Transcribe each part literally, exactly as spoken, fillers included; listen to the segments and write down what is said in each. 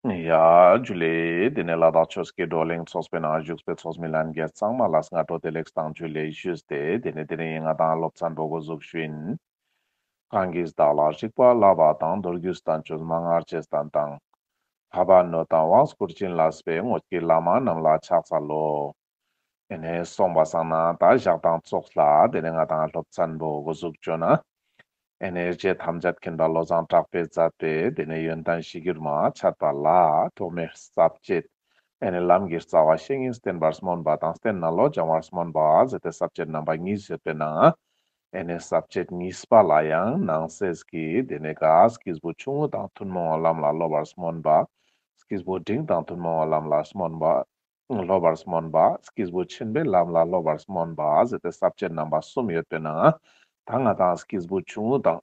ཡ་ཇུ་ལེ། དེ་ནས་ལ་དྭགས་ཆོས་ཀྱི་བགྲོ་གླེང་ཚོགས་པའི་ནང་བཞུགས་པའི་ཚོགས་མི་ལྷན་རྒྱས་ཚང་མ་ལ་སྔ་དྲོ་བདེ་ལེགས་དང་ཇུ་ལེ་ཞུས་ཏེ། དེ་ནས་དེ་རིང་ང་དང་སློབ་ཚན་པོ་འགོ་འཛུགས་ཞུ་ཡིན། གང་གིས་བདག་ལ་རིག་པ་བསླབ་པ་དང་། མདོ་རྒྱུད་བསྟན་བཅོས་མན་ངག་རྗེས་བསྟན་དང་། འཕགས་པ་ནོད་དང་དབང་བསྐུར་བྱིན་བརླབས་པའི། དངོས་ཀྱི་བླ་མ་རྣམས་ལ་ཕྱག་འཚལ་ལོ། ཨེ་ནས་སོང་པ་སང་ན་ད་ཞག་དང་ཙོགས་ལ་དེ་ནས་ང་དང་སློབ་ཚན་པོ་འགོ་འཛུགས་བཅོ་ན། ཨེ་ནས་རྗེ་ཐམས་ཅད་མཁྱེན་པ་བློ་བཟང་གྲགས་པས་མཛད་པའི་དེ་ནས་ཡོན་ཏན་གཞིར་གྱུར་མ་འཆད་པ་ལ་ཐོག་མའི་ས་བཅད། ཨེ་ནས་ལམ་གྱི་རྩ་བ་བཤེས་གཉེན་བསྟེན་པར་སྨོན་པ་དང་བསྟེན་ནས་བློ་སྦྱང་བར་སྨོན་པ་ཟེར་ཏེ་ས་བཅད་རྣམ་པ་གཉིས་ཡོད་པའི་ནང་། ཨེ་ནས་ས་བཅད་གཉིས་པ་ལ་ཡང་ནང་གསེས་ཀྱི་དེ་ནས་ག་སྐྱེས་བུ་ཆུང་ངུ་དང་ཐུན་མོང་བའི་ལམ་ལ་སློབ་པར་སྨོན་པ། སྐྱེས་བུ་འབྲིང་དང་ཐུན་མོང་བའི་ལམ་ལ་སྨོན་པ། སློབ་པར་སྨོན་པ། སྐྱེས་བུ་ཆེན་པོའི་ལམ་ལ་སློབ་པར་སྨོན་པ་ཟེར་ཏེ་ས་བཅད་རྣམ་པ་གསུམ་ཡོད་པའི་ནང་། ད་ང་དང་སྐྱེས་བུ་ཆུང་ངུ་དང་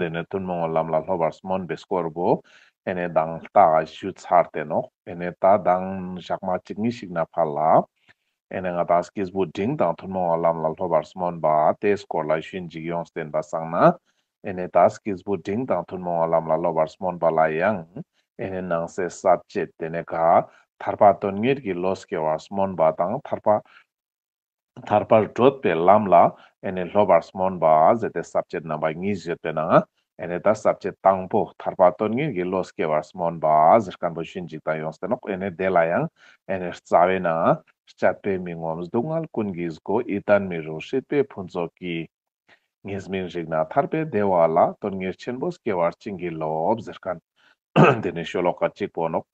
དེ་ནས་ཐུན་མོང་བའི་ལམ་ལ་སློབ་པར་སྨོན་པའི་སྐོར་བོ་ཨེ་ནས་དང་ལྟ་ཞུ་ཚར་ཏེ་ནོག་ཨེ་ནས་ད་དང་ཞག་མ་གཅིག་གཉིས་ཤིག་ན་ཕར་ལ། ཨེ་ནས་ང་དང་སྐྱེས་བུ་འབྲིང་དང་ཐུན་མོང་བའི་ལམ་ལ་སློབ་པར་སྨོན་པ་དེའི་སྐོར་ལ་ཞུན་ཅིག་ཡོངས་ཏེ་ཡིན་པ་སང་ན། ཨེ་ནས་ད་སྐྱེས་བུ་འབྲིང་དང་ཐུན་མོང་བའི་ལམ་ལ་སློབ་པར་སྨོན་པ་ལ་ཡང་། ཨེ་ནས་ནང་གསེས་ས་བཅད་དེ་ནས་ག་ཐར་པ་དོན་གཉེར་གྱི་བློ་སྐྱེ་བར་སྨོན་པ་དང་ཐར་པ། ཐར་པར་བགྲོད་པའི་ལམ་ལ་ཨེ་ནས་སློབ་པར་སྨོན་པ་ཟེར་ཏེ་ས་བཅད་རྣམ་པ་གཉིས་ཡོད་པའི་ནང་། ཨེ་ནས་ད་ས་བཅད་དང་པོ་ཐར་པ་དོན་གཉེར་གྱི་བློ་སྐྱེ་བར་སྨོན་པ་ཟེར་མཁན་པོ་ཞུན་ཅིག་དང་ཡོངས་ཏེ་ནོག་ཨེ་ནས་དེ་ལ་ཡང་ཨེ་ནས་རྩ་བའི་ནང་། སྤྱད་པས་མི་ངོམས་སྡུག་བསྔལ་ཀུན་གྱི་སྒོ། ཡིད་བརྟན་མི་རུང་སྲིད་པའི་ཕུན་ཚོགས་ཀྱི། ཉེས་དམིགས་རིག་ན་ཐར་པའི་བདེ་བ་ལ། དོན་གཉེར་ཆེན་པོ་སྐྱེ་བར་བྱིན་གྱིས་རློབས་ཟེར་མཁན། དེ་ནས་ཤོ་ལོ་ཀ་གཅིག་པོ་ནོག་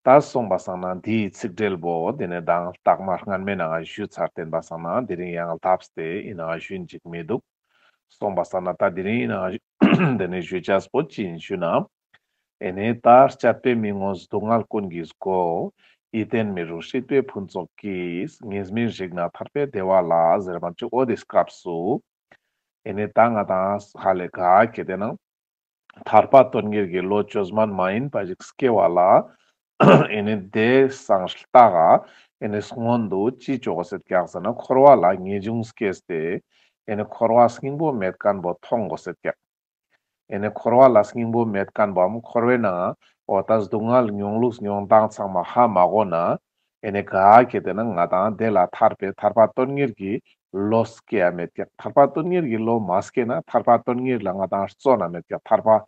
ད་སོང་པ་སང་ན་འདིའི་ཚིག་འགྲེལ་བོ་དེ་ནས་དང་རྟགས་མ་སྔན་མའི་ནང་ཞུ་ཚར་ཏེ་ཡིན་པ་སང་ན་དེ་རིང་ཡང་ལྡབས་ཏེ་ཡིན་ན་ཞུན་ཅིག་མི་འདུག་སོང་པ་སང་ན་ད་དེ་རིང་ཡིན་ན་དེ་ནས་ཞུ་ཅེས་པོ་ཅི་ཡིན་ཞུ་ན། ཨེ་ནས་ད་སྤྱད་པས་མི་ངོམས་སྡུག་བསྔལ་ཀུན་གྱི་སྒོ། ཡིད་བརྟན་མི་རུང་སྲིད་པའི་ཕུན་ཚོགས་ཀྱི། ཉེས་དམིགས་རིག་ན་ཐར་པའི་བདེ་བ་ལ་ཟེར་བ་ཅིག་འོ་དེ་སྐབས་སུ། ཨེ་ནས་ད་ང་དང་ཧ་ལས་ག་གེ་དེ་ནང་ཐར་པ་དོན་གཉེར་གྱི་བློ་བཅོས་མ་མ་ཡིན་པ་ཞིག་སྐྱེ་བ་ལ། ཨེ་ནས་དེ་སང་ལྟ་ག་ཨེ་ནས་སྔོན་དུ་ཅི་ཅོ་དགོས་སེད་ཀྱག་ཟེར་ན་འཁོར་བ་ལ་ངེས་འབྱུང་སྐྱེས་ཏེ། ཨེ་ནས་འཁོར་བ་སྙིང་པོ་མེད་མཁན་པོ་མཐོང་དགོས་སེད་ཀྱག་ཨེ་ནས་འཁོར་བ་ལ་སྙིང་པོ་མེད་མཁན་པོའམ་འཁོར་བའི་ནང་འོ་ད་སྡུག་བསྔལ་མྱོང་ལུགས་མྱོང་སྟངས་ཚང་མ་ཧ་མ་གོ་ན། ཨེ་ནས་ག་གེ་དེ་ན་ང་དང་དེ་ལ་ཐར་པའི་ཐར་པ་དོན་གཉེར་གྱི་བློ་སྐྱེ་ཡ་མེད་ཀྱག་ཐར་པ་དོན་གཉེར་གྱི་བློ་མ་སྐྱེ་ན་ཐར་པ་དོན་གཉེར་ལ་ང་དང་བརྩོན་ན་མེད་ཀྱག་ཐར་པ་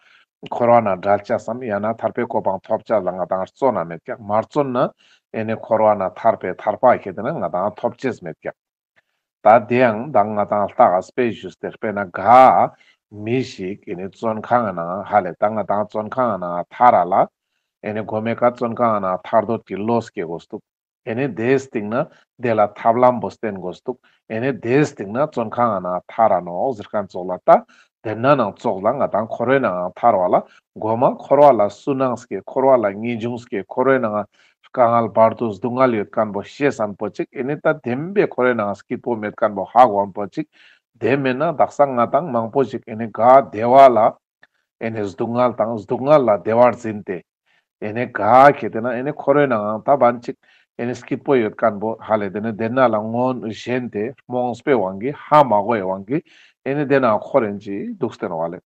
འཁོར་བ་ན་བསྒྲལ་ཅེས་སམ་ཡང་ན་ཐར་པའི་གོ་འཕང་ཐོབ་ཅེས་ལ་ང་དང་བརྩོན་ན་མེད་ཀྱག་མ་བརྩོན་ན་ཨེ་ནས་འཁོར་བ་ན་ཐར་པའི་ཐར་པ་གེ་དེ་ན་ང་དང་ཐོབ་ཅེས་མེད་ཀྱག་ད་དེ་ཡང་ད་ང་དང་ལྟ་ག་དཔེ་ཞུས་ཏེ་དཔེར་ན་ག་མི་ཞིག་ཨེ་ནས་བཙོན་ཁང་ནང་ཧ་ལས་ད་ང་དང་བཙོན་ཁང་ནང་ཐར་ར་ལ། ཨེ་ནས་གོ་མའི་ཀ་བཙོན་ཁང་ནང་ཐར་འདོད་ཀྱི་བློ་སྐྱེ་དགོས་འདུག་ཨེ་ནས་དེའི་སྟེང་ན་དེ་ལ་ཐབས་ལམ་པོ་བསྟེན་དགོས་འདུག་ཨེ་ནས་དེའི་སྟེང་ན་བཙོན་ཁང་ནང་ཐར་ར་ནོག་ཟེར་མཁན་ཙོགས་ལ་ད། དེ་ན་ནང་ཙོགས་ལ་ང་དང་འཁོར་བའི་ནང་ཐར་བ་ལ་མགོ་མ་འཁོར་བ་ལ་སུན་སྣང་སྐྱེ། འཁོར་བ་ལ་ངེས་འབྱུང་སྐྱེ། འཁོར་བའི་ནང་དཀའ་ངལ་བར་དུ་སྡུག་བསྔལ་ཡོད་མཁན་པོ་ཤེས་མཁན་པོ་ཅིག་ཨེ་ནས་ད་བདེན་པའི་འཁོར་བའི་ནང་སྐྱིད་པོ་མེད་མཁན་པོ་ཧ་གོ་མཁན་པོ་ཅིག་དེ་མེད་ན་དག་ས་ང་དང་མང་པོ་ཅིག་ཨེ་ནས་ག་བདེ་བ་ལ་ཨེ་ནས་སྡུག་བསྔལ་དང་སྡུག་བསྔལ་ལ་བདེ་བར་འཛིན་ཏེ། ཨེ་ནས་ག་གེ་དེ་ན་ཨེ་ནས་འཁོར་བའི་ནང་ད་བན་ཅིག་ཨེ་ནས་སྐྱིད་པོ་ཡོད་མཁན་པོ་ཧ་ལས་དེ་ནས་དེ་ན་ལ་མངོན་ཞེན་ཏེ་རྨོངས་པའི་དབང་གིས་ཧ་མ་གོ་བའི་དབང་གིས་ཨེ་ནས་དེ་ན་འཁོར་རིན་ཅིག་འདུག་སྟེ་ནོག་ལེ།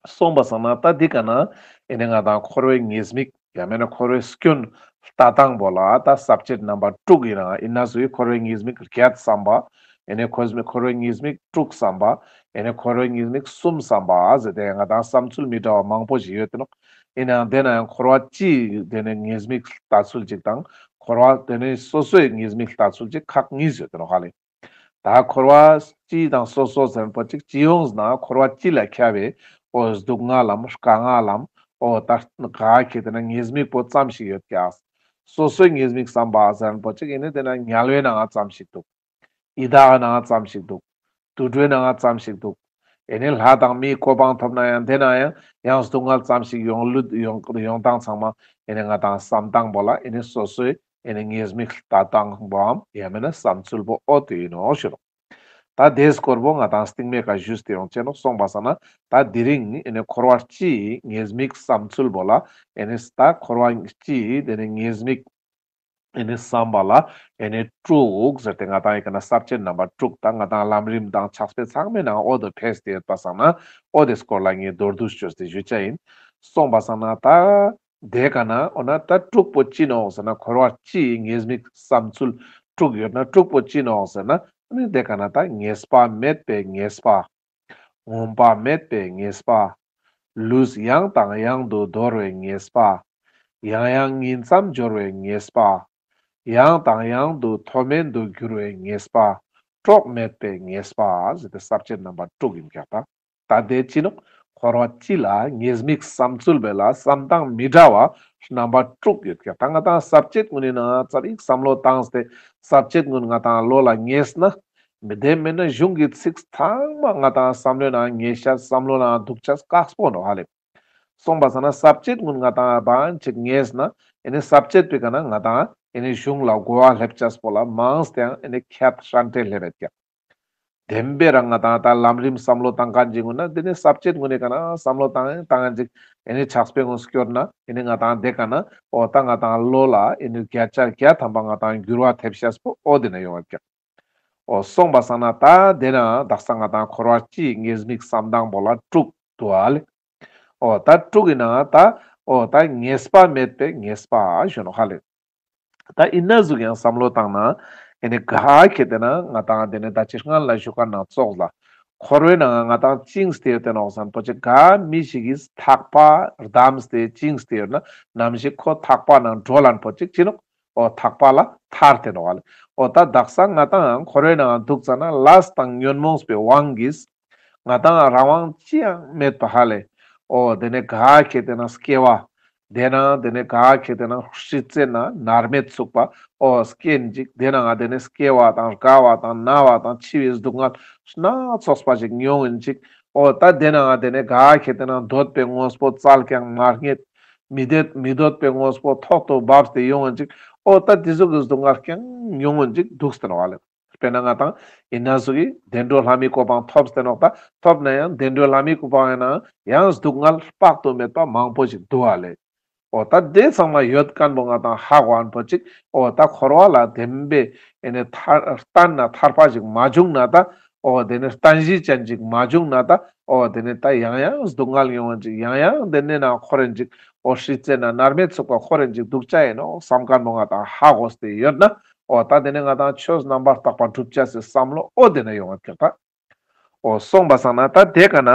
སོང་པ་སང་ན་ད་འདི་ག་ན་ཨེ་ནས་ང་དང་འཁོར་བའི་ཉེས་དམིགས་ཡང་མེད་ན་འཁོར་བའི་སྐྱོན་ལྟ་སྟངས་པོ་ལ་ད་ས་བཅད་རྣམ་པ་དྲུག་ཡིན་ན་ཡིན་ན་སུའི་འཁོར་བའི་ཉེས་དམིགས་བརྒྱད་བསམ་པ། ཨེ་ནས་འཁོར་བའི་ཉེས་དམིགས་དྲུག་བསམ་པ། ཨེ་ནས་འཁོར་བའི་ཉེས་དམིགས་གསུམ་བསམ་པ་ཟེར་ཏེ་ང་དང་བསམ་ཚུལ་མི་འདྲ་བ་མང་པོ་ཞིག་ཡོད་དེ་ནོག་ཡིན་ནའང་དེ་ན་ཡང་འཁོར་བ་སྤྱིའི་དེ་ནས་ཉེས་དམིགས་ལྟ་ཚུལ་ཅིག་དང་འཁོར་བ་དེ་ནས་སོ་སོའི་ཉེས་དམིགས་ལྟ་ཚུལ་ཅིག་ཁག་གཉིས་ཡོད་དེ་ནོག་ཧ་ལེ། ད་འཁོར་བ་སྤྱི་དང་སོ་སོ་ཟེར་པོ་ཅིག་སྤྱི་ཡོངས་ན་འཁོར་བ་སྤྱི་ལ་ཁྱབ་པའི་འོ་སྡུག་བསྔལ་ལམ་དཀའ་ངལ་ལམ་འོ་ད་ག་གེ་དེ་ན་ཉེས་དམིགས་པོ་ཙམ་ཞིག་ཡོད་ཀྱག་སོ་སོའི་ཉེས་དམིགས་བསམ་པ་ཟེར་པོ་ཅིག་ཡིན་ནི་དེ་ན་དམྱལ་བའི་ནང་ཙམ་ཞིག་འདུག་ཡི་དྭགས་ནང་ཙམ་ཞིག་འདུག་དུད་འགྲོའི་ནང་ཙམ་ཞིག་འདུག་ཨེ་ནི་ལྷ་དང་མིའི་གོ་འཕང་ཐོབ་ན་ཡང་དེ་ན་ཡང་ཡང་སྡུག་བསྔལ་ཙམ་ཞིག་ཡོང་ལུད་ཡོང་ཡོང་སྟངས་ཚང་མ་ཨེ་ནི་ང་དང་བསམ་སྟངས་པོ་ལ་ཨེ་ནི་སོ་སོའི་ཨེ་ནི་ཉེས་དམིགས་ལྟ་སྟངས་པོའམ་ཡང་མིན་ན་བསམ་ཚུལ་པོ་འོ་དེ་ཡིན་ནོག་ཞུ་རོགས། ད་དེའི་སྐོར་པོ་ང་དང་སྟིང་མའི་ཀ་ཞུས་ཏེ་ཡོང་ཅེས་ནོག་སོང་པ་སང་ན་ད་དེ་རིང་ཨེ་ནི་འཁོར་བ་སྤྱིའི་ཉེས་དམིགས་བསམ་ཚུལ་པོ་ལ་ཨེ་ནི་ད་འཁོར་བ་སྤྱིའི་དེ་ནི་ཉེས་དམིགས་ཨེ་ནི་བསམ་པ་ལ་ཨེ་ནི་དྲུག་ཟེར་ཏེ་ང་དང་ཨེ་ཀ་ན་ས་བཅད་རྣམ་པ་དྲུག་ད་ང་དང་ལམ་རིམ་དང་ཕྱག་དཔེ་ཚང་མའི་ནང་འོ་དོ་ཕེས་ཏེ་ཡོད་པ་སང་ན་འོ་དེ་སྐོར་ལ་ངས་མདོར་བསྡུས་བཅོས་ཏེ་ཞུ་ཅེས་ཡིན། སོང་པ་སང་ན་ད་ དེ་ཀ་ན་འོ་ན་ད་དྲུག་པོ་ཅི་ནོག་ཟེར་ན། འཁོར་བ་སྤྱིའི་ཉེས་དམིགས་བསམ་ཚུལ་དྲུག་ཡོད་ན་དྲུག་པོ་ཅི་ནོག་ཟེར་ན། ཨ་ནི་དེ་ཀ་ན་ད་ཉེས་པ་མེད་པའི་ཉེས་པ། ངོམས་པ་མེད་པའི་ཉེས་པ། ལུས་ཡང་དང་ཡང་དུ་འདོར་བའི་ཉེས་པ། ཡང་ཡང་ཉིང་མཚམས་སྦྱོར་བའི་ཉེས་པ། ཡང་དང་ཡང་དུ་མཐོ་དམན་དུ་འགྱུར་བའི་ཉེས་པ། གྲོགས་མེད་པའི་ཉེས་པ་ཟེར་ཏེ་ས་བཅད་རྣམ་པ་དྲུག་ཡིན་ཀྱག་ད། ད་དེ་ཅི་ནོག་འཁོར་བ་སྤྱི་ལ་ཉེས་དམིགས་བསམ་ཚུལ་བེ་ལ་བསམ་སྟངས་མི་འདྲ་བ་རྣམ་པ་དྲུག་ཡོད་ཀྱག་ད་ང་ཏང་ས་བཅད་ཀུན་ནི་ནང་ཙ་པིག་བསམ་བློ་བཏང་སྟེ་ས་བཅད་ཀུན་ང་ཏང་བློ་ལ་ངེས་ན། མི་དེ་མེད་ན་གཞུང་གི་ཚིག་ཚང་མ་ང་ཏང་བསམ་བློའི་ནང་ངེས་ཤེས་བསམ་བློ་ནང་འདུག་ཆ་དཀགས་པོ་ནོག་ཧ་ལེ། སོང་པ་སང་ན་ས་བཅད་ཀུན་ང་ཏང་བང་ཅིག་ངེས་ན་ཨེ་ནི་ས་བཅད་པོའི་ཀ་ན་ང་ཏང་ཨེ་ནི་གཞུང་ལ་གོ་བ་སླེབས་ཆ་པོ་ལ་མང་སྟེ་ཡང་ཨེ་ནི་ཁྱད་ཧྲན་ཏེ་སླེབས་ཡོད་ཀྱག་དེམ་པེ་རང་ང་ཏང་ད་ལམ་རིམ་བསམ་བློ་བཏང་མཁན་ཅིག་ཡིན་ན་དེ་ནི་ས་བཅད་ཀུན་ནི་ཀ་ན་བསམ་བློ་བཏང་ཡང་བཏང་ཡང་ཅིག་ཨེ་ནི་ཆགས་པའི་ངོས་སྐྱོར་ན་ཨེ་ནི་ང་ཏང་དེ་ཀ་ན་འོ་ད་ང་ཏང་བློ་ལ་ཨེ་ནི་བརྒྱ་ཆ་བརྒྱ་ཐམ་པ་ང་ཏང་འགྱུར་བ་ཐེབས་ཤེས་པོ་འོ་དེ་ན་ཡོང་བ་ཀྱག་འོ་སོང་པ་སང་ན་ད་དེ་ན་དག་ས་ང་ཏང་འཁོར་བ་སྤྱིའི་ཉེས་དམིགས་བསམ་སྟངས་པོ་ལ་དྲུག་འདུག་ཨ་ལེ། འོ་ད་དྲུག་ཡིན་ན་ད་འོ་ད་ཉེས་པ་མེད་པའི་ཉེས་པ་ཞུ་ནོག་ཧ་ལེ། ད་ཡིན་ན་ཟུག་ཡང་བསམ་བློ་བཏང་ན་ཨེ་ནི་ག་ཁེ་ཏེ་ན་ང་ཏང་དེ་ནི་ད་ཅི་སྔན་ལ་ཞུ་མཁན་ན་ཙོགས་ལ་འཁོར་བའི་ནང་ང་ཏང་བཅིངས་ཏེ་ཡོད་དེ་ནོག་བསམ་པོ་ཅིག་ག་མི་ཞིག་གིས་ཐག་པ་བསྡམས་ཏེ་བཅིངས་ཏེ་ཡོད་ན་ནམ་ཞིག་ཁོ་ཐག་པ་ནང་འགྲོ་ལན་པོ་ཅིག་ཅི་ནོག་འོ་ཐག་པ་ལ་ཐར་ཏེ་ནོག་ཨ་ལེ། འོ་ད་དག་ས་ང་ཏང་འཁོར་བའི་ནང་འདུག་ཙ་ན་ལས་དང་ཉོན་མོངས་པའི་དབང་གིས་ང་ཏང་རང་དབང་ཅི་ཡང་མེད་པ་ཧ་ལེ། འོ་དེ་ནི་ག་ཁེ་ཏེ་ན་སྐྱེ་བ། དེ་ན་དེ་ནི་ག་ཁེ་ཏེ་ན་སྲིད་རྩེ་ན་མནར་མེད་ཚུགས་པ། འོ་སྐྱེ་ཡིན་ཅིག་དེ་ནང་དེ་ནི་སྐྱེ་བ་དང་རྒ་བ་དང་ན་བ་དང་འཆི་བའི་སྡུག་བསྔལ་སྣ་ཚོགས་པ་ཞིག་མྱོང་ཡིན་ཅིག་འོ་ད་དེ་ནང་དེ་ནི་ག་ཁེ་ཏེ་ན་འདོད་པའི་དངོས་པོ་བཙལ་ཀྱང་མ་རྙེད། མི་འདོད་མི་འདོད་པའི་དངོས་པོ་ཐོག་ཏུ་བབས་ཏེ་ཡོང་ཡིན་ཅིག་འོ་ད་དེ་ཟུག་གི་སྡུག་བསྔལ་ཀྱང་མྱོང་ཡིན་ཅིག་འདུག་སྟེ་ནོག་ཨ་ལེ། དཔེར་ན་ང་ཏང་ཡིན་ན་ཟུག་གི་བདེ་འགྲོ་ལྷ་མིའི་གོ་འཕང་ཐོབ་སྟེ་ནོག་ད་ཐོབ་ན་ཡང་བདེ་འགྲོ་ལྷ་མིའི་གོ་འཕང་ཡིན་ན་ཡང་སྡུག་བསྔལ་དཔག་ཏུ་མེད་པ་མང་པོ་ཞིག་འདུག་ཨ་ལེ། འོ་ད་དེ་ཚང་མ་ཡོད་མཁན་པོ་ང་ཏང་ཧ་གོ་མཁན་པོ་ཅིག་འོ་ད་འཁོར་བ་ལ་དེམ་པེ་ཨེ་ནི་ཐར་བརྟན་ན་ཐར་པ་ཞིག་མ་བྱུང་ན་ད་འོ་དེ་ནི་བརྟན་གཞི་ཅན་ཅིག་མ་བྱུང་ན་ད་འོ་དེ་ནི་ད་ཡང་ཡང་སྡུག་བསྔལ་ཡོང་ཡིན་ཅིག་ཡང་ཡང་དེ་ནི་ནང་འཁོར་ཡིན་ཅིག་འོ་སྲིད་རྩེ་ན་མནར་མེད་ཚུགས་པ་འཁོར་ཡིན་ཅིག་འདུག་ཆ་ཡིན་ནོག་བསམ་མཁན་པོ་ང་ཏང་ཧ་གོ་སྟེ་ཡོད་ན་འོ་ད་དེ་ནི་ང་ཏང་ཆོས་རྣམ་པར་དག་པ་སྒྲུབ་ཆ་སི་བསམ་བློ་འོ་དེ་ན་ཡོང་བ་ཀྱག་ད། འོ་སོང་པ་སང་ན་ད་དེ་ཀ་ན་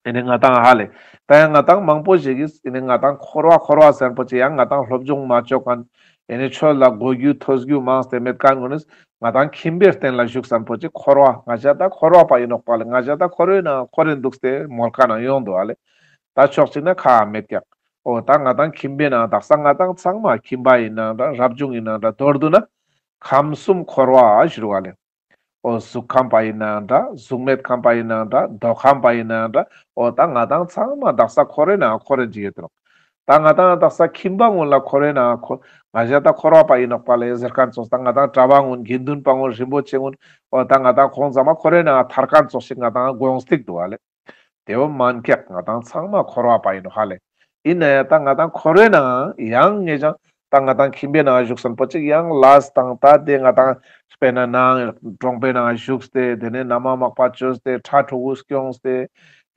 ཨེ་ནི་ང་ཏང་ཧ་ལེ། ད་ཡང་ང་ཏང་མང་པོ་ཞིག་གིས་ཨེ་ནི་ང་ཏང་འཁོར་བ་འཁོར་བ་ཟེར་པོ་ཅིག་ཡང་ང་ཏང་སློབ་སྦྱོང་མ་བཅོ་མཁན། ཨེ་ནི་ཆོས་ལ་གོ་རྒྱུ་ཐོས་རྒྱུ་མང་སྟེ་མེད་མཁན་ཀུན་ནིས་ང་ཏང་ཁྱིམ་པའི་རྟེན་ལ་བཞུགས་ཟེར་པོ་ཅིག་འཁོར་བ་ང་ཞ་ད་འཁོར་བ་པ་ཡིན་ནོག་པ་ལེ། ང་ཞ་ད་འཁོར་བའི་ནང་འཁོར་རིན་འདུག་སྟེ་མོལ་མཁན་ཡང་ཡོང་འདུག་ཨ་ལེ། ད་ཕྱོགས་གཅིག་ན་ཁ་མེད་ཀྱག་འོ་ད་ང་ཏང་ཁྱིམ་པའི་ནང་དག་ས་ང་ཏང་ཚང་མ་ཁྱིམ་པ་ཡིན་ནའང་འདྲ་རབ་བྱུང་ཡིན་ནའང་འདྲ་མདོར་བསྡུ་ན་ཁམས་གསུམ་འཁོར་བ་ཞུ་རུ་བ་ལེ། འོ་གཟུགས་ཁམས་པ་ཡིན་ནའང་འདྲ་གཟུགས་མེད་ཁམས་པ་ཡིན་ནའང་འདྲ་མདོ་ཁམས་པ་ཡིན་ནའང་འདྲ་འོ་ད་ང་ཏང་ཚང་མ་དག་ས་འཁོར་བའི་ནང་འཁོར་རིན་ཅིག་ཡོད་དེ་ནོག་ད་ང་ཏང་དག་ས་ཁྱིམ་པ་ཀུན་ལ་འཁོར་བའི་ནང་འཁོར་ང་ཞ་ད་འཁོར་བ་པ་ཡིན་ནོག་པ་ལེ་ཟེར་མཁན་ཙོགས་ད་ང་ཏང་གྲྭ་པ་ཀུན་དགེ་འདུན་པ་ཀུན་རིན་པོ་ཆེ་ཀུན་འོ་ད་ང་ཏང་ཁོང་ཚང་མ་འཁོར་བའི་ནང་ཐར་མཁན་ཙོགས་ཤིག་ང་ཏང་དགོངས་ཏེ་འདུག་ཨ་ལེ། དེ་བོ་མན་ཀྱག་ང་ཏང་ཚང་མ་འཁོར་བ་པ་ཡིན་ནོག་ཧ་ལེ། ཡིན་ན་ཡང་ད་ང་ཏང་འཁོར་བའི་ནང་ཡང་ངེས་ཀྱང་ད་ང་ཏང་ཁྱིམ་པའི་ནང་བཞུགས་སོན་པོ་ཅིག་ཡང་ལས་དང་ད་དེ་ང་ཏང་དཔེར་ན་ནང་གྲོང་པའི་ནང་བཞུགས་ཏེ་དེ་ནས་མནའ་མ་མག་པ་བཅོས་ཏེ་ཕྲུ་གུ་སྐྱོངས་ཏེ་